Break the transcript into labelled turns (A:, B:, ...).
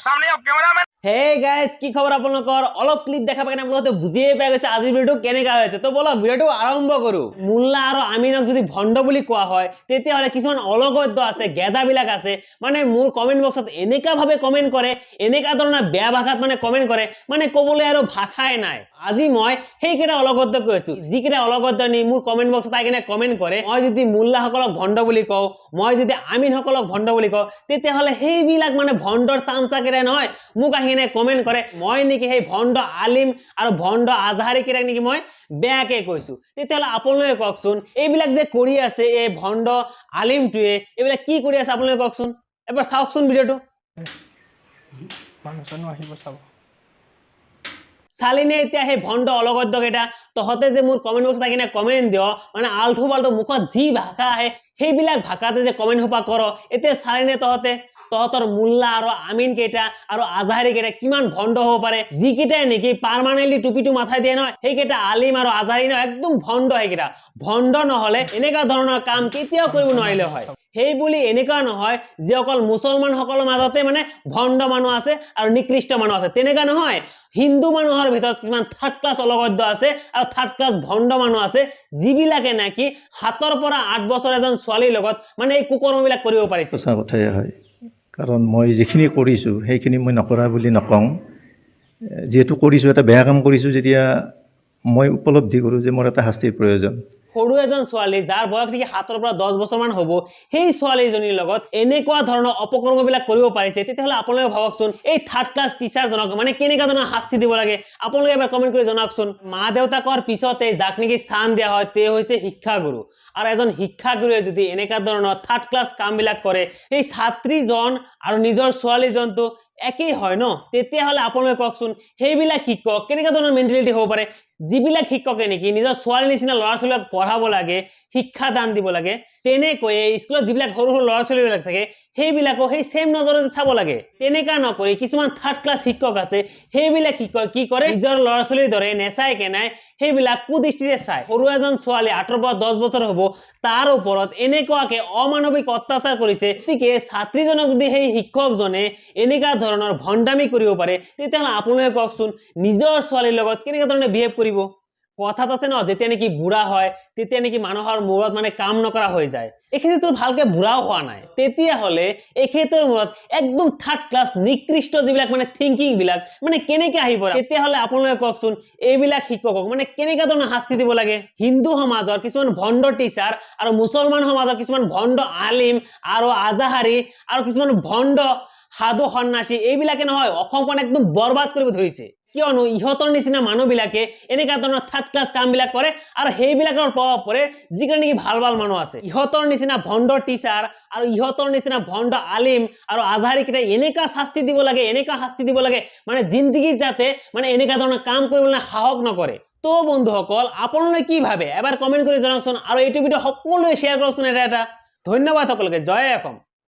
A: सामने आओ cameraman.
B: Hey guys, কি খবৰ আপোনালোকৰ? অলপ ক্লিপ দেখা পাই কিনে আপোনালোকে বুজিয়ে পাই গৈছে আজিৰ ভিডিঅ'টো কেনেকুৱা হৈছে। তো বলক, ভিডিঅ'টো আৰম্ভ কৰোঁ। মোল্লা আৰু আমিনক যদি ভণ্ড বুলি কোৱা হয়, তেতিয়াহ'লে কিছুমান অলগদ্য আছে, গেদাবিলাক আছে, মানে মোৰ কমেণ্ট বক্সত এনেকুৱাভাৱে কমেণ্ট কৰে, এনেকুৱা ধৰণৰ বেয়া ভাষাত মানে কমেণ্ট কৰে, মানে ক'বলৈ আৰু ভাষাই নাই। আজি মই সেইকেইটা অলগদ্য কৈ আছো, যিকেইটা অলগদ্য নি মোৰ কমেণ্ট বক্সত আহি কিনে কমেণ্ট কৰে। মই যদি মোল্লাসকলক ভণ্ড বুলি কওঁ, মই যদি আমিনসকলক ভণ্ড বুলি কওঁ, তেতিয়াহ'লে সেইবিলাক মানে ভণ্ডৰ চামচাকেইটাই নহয় মোক আহি কিনে কমেণ্ট কৰে, মই নেকি সেই ভণ্ড আলিম আৰু ভণ্ড আজহাৰীকেইটাক নেকি মই বেয়াকে কৈছো। তেতিয়াহ'লে আপোনালোকে কওকচোন, এইবিলাক যে কৰি আছে এই ভণ্ড আলিমটোৱে, এইবিলাক কি কৰি আছে আপোনালোকে কওকচোন। এবাৰ চাওকচোন ভিডিঅ'টো।
C: মানুহ চানুহ আহিব চাব।
B: চালিনে এতিয়া সেই ভণ্ড অলগদ্য কেইটা? তহঁতে যে মোৰ কমেণ্ট বক্সত আহি কিনে কমেণ্ট দিয়, মানে আল্টু পাল্টু মুখত যি ভাষা আহে সেইবিলাক ভাষাতে যে কমেণ্ট সোপা কৰ, এতিয়া চালিনে তহঁতে তহঁতৰ মোল্লা আৰু আমিন কেইটা আৰু আজহাৰী কেইটা কিমান ভণ্ড হ'ব পাৰে? যিকেইটাই নেকি পাৰ্মানেণ্টলি টুপিটো মাথাই দিয়ে নহয়, সেইকেইটা আলিম আৰু আজহাৰী নহয়, একদম ভণ্ড। সেইকেইটা ভণ্ড নহ'লে এনেকুৱা ধৰণৰ কাম কেতিয়াও কৰিব নোৱাৰিলে হয়। সেই বুলি এনেকুৱা নহয় যে অকল মুছলমানসকলৰ মাজতে মানে ভণ্ড মানুহ আছে আৰু নিকৃষ্ট মানুহ আছে, তেনেকুৱা নহয়। হিন্দু মানুহৰ ভিতৰত কিছুমান থাৰ্ড ক্লাছ অলগদ্য আছে আৰু থাৰ্ড ক্লাছ ভণ্ড মানুহ আছে, যিবিলাকে নেকি 7ৰ পৰা 8 বছৰ এজন ছোৱালীৰ লগত মানে এই কুকৰ্মবিলাক কৰিব পাৰিছে।
D: সঁচা কথাই হয়, কাৰণ মই যিখিনি কৰিছোঁ সেইখিনি মই নকৰা বুলি নকওঁ। যিহেতু কৰিছোঁ, এটা বেয়া কাম কৰিছোঁ, যেতিয়া মই উপলব্ধি কৰোঁ যে মোৰ এটা শাস্তিৰ প্ৰয়োজন।
B: সৰু এজন ছোৱালী, যাৰ বয়স নেকি 7ৰ পৰা 10 বছৰমান হ'ব, সেই ছোৱালীজনীৰ লগত এনেকুৱা ধৰণৰ অপকৰ্মবিলাক কৰিব পাৰিছে, তেতিয়াহ'লে আপোনালোকে ভাবকচোন, এই থাৰ্ড ক্লাছ টিচাৰজনক মানে কেনেকুৱা ধৰণৰ শাস্তি দিব লাগে? আপোনালোকে এবাৰ কমেণ্ট কৰি জনাওকচোন। মা দেউতাকৰ পিছতে যাক নেকি স্থান দিয়া হয়, তেওঁ হৈছে শিক্ষাগুৰু। আৰু এজন শিক্ষাগুৰুৱে যদি এনেকুৱা ধৰণৰ থাৰ্ড ক্লাছ কামবিলাক কৰে, সেই ছাত্ৰীজন আৰু নিজৰ ছোৱালীজনটো একেই হয় ন? তেতিয়াহ'লে আপোনালোকে কওকচোন, সেইবিলাক শিক্ষক কেনেকুৱা ধৰণৰ মেণ্টেলিটি হ'ব পাৰে, যিবিলাক শিক্ষকে নেকি নিজৰ ছোৱালীৰ নিচিনা ল'ৰা ছোৱালীক পঢ়াব লাগে, শিক্ষা দান দিব লাগে, তেনেকৈয়ে স্কুলত যিবিলাক সৰু সৰু ল'ৰা ছোৱালীবিলাক থাকে, সেইবিলাকো সেই ছেম নজৰত চাব লাগে। তেনেকুৱা নকৰি কিছুমান থাৰ্ড ক্লাছ শিক্ষক আছে, সেইবিলাক শিক্ষক কি কৰে? নিজৰ ল'ৰা ছোৱালীৰ দৰে নেচাই কেনাই সেইবিলাক কুদৃষ্টিৰে চায়। সৰু এজন ছোৱালী, 8ৰ পৰা 10 বছৰ হ'ব, তাৰ ওপৰত এনেকুৱাকে অমানৱিক অত্যাচাৰ কৰিছে। গতিকে ছাত্ৰীজনক যদি সেই শিক্ষকজনে এনেকুৱা ধৰণৰ ভণ্ডামি কৰিব পাৰে, তেতিয়াহ'লে আপোনালোকে কওকচোন, নিজৰ ছোৱালীৰ লগত কেনেকুৱা ধৰণে বিহেভ কৰিব? কথাত আছে ন, যেতিয়া নেকি বুঢ়া হয় তেতিয়া নেকি মানুহৰ মূৰত মানে কাম নকৰা হৈ যায়। এখেতেতো ভালকে বুঢ়াও হোৱা নাই, তেতিয়াহ'লে এখেতৰ মূৰত একদম থাৰ্ড ক্লাছ নিকৃষ্ট যিবিলাক মানে থিংকিং বিলাক মানে কেনেকে আহি পৰে? তেতিয়াহ'লে আপোনালোকে কওকচোন, এইবিলাক শিক্ষকক মানে কেনেকুৱা ধৰণৰ শাস্তি দিব লাগে? হিন্দু সমাজৰ কিছুমান ভণ্ড টিচাৰ আৰু মুছলমান সমাজৰ কিছুমান ভণ্ড আলিম আৰু আজাহাৰী আৰু কিছুমান ভণ্ড সাধু সন্যাসী, এইবিলাকে নহয় অসমখন একদম বৰবাদ কৰিব ধৰিছে। কিয়নো ইহঁতৰ নিচিনা মানুহবিলাকে এনেকুৱা ধৰণৰ থাৰ্ড ক্লাছ কামবিলাক কৰে আৰু সেইবিলাকৰ প্ৰভাৱ পৰে যিকেইটা নেকি ভাল ভাল মানুহ আছে। ইহঁতৰ নিচিনা ভণ্ড টিচাৰ আৰু ইহঁতৰ নিচিনা ভণ্ড আলিম আৰু আজহাৰীকেইটা এনেকুৱা শাস্তি দিব লাগে, এনেকুৱা শাস্তি দিব লাগে, মানে জিন্দগীত যাতে মানে এনেকুৱা ধৰণৰ কাম কৰিবলৈ সাহস নকৰে। তো বন্ধুসকল, আপোনালোকে কি ভাবে এবাৰ কমেণ্ট কৰি জনাওকচোন আৰু এইটো ভিডিঅ' সকলোৱে শ্বেয়াৰ কৰকচোন এটা এটা। ধন্যবাদ সকলোকে। জয় অসম।